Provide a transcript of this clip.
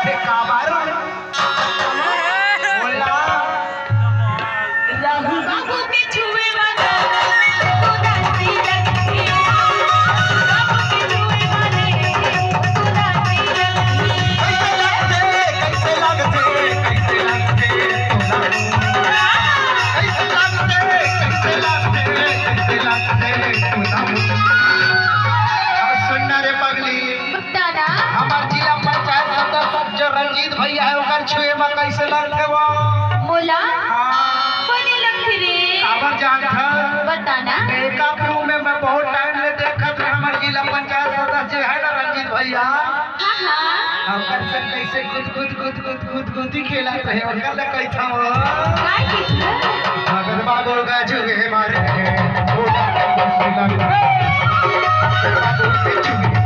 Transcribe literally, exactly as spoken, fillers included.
अरे काबर? बोला। राहुल बाबू के छुए वाला तो दासी लगी। बाबू के छुए वाले तो दासी लगी। कैसे लगथे, कैसे लगथे, कैसे लगथे तोला? कैसे लगथे, कैसे लगथे, कैसे लगथे तोला? अउ सुन ना रे पगली, बता ना। हमर जिला पंचायत सदस्य जो रंजीत भैया हे, ओकर छुए म कैसे लगथे वो? मोला? हाँ। बने लगथे रे। काबर जानथस? बता ना। मेकअप रूम में मैं बहुत टाइम ले देखत रहे, हमर जिला पंचायत सदस्य हे ना रंजीत भैया। हाँ, हाँ। ओकर से कैसे गुद गुद गुद गुद गुद गुदी खेलत रहे, ओकर ले कहिथंव। काय कहिथस? अगर बाबू का जुगे मारे, ओ बाबू का जुगे मारे।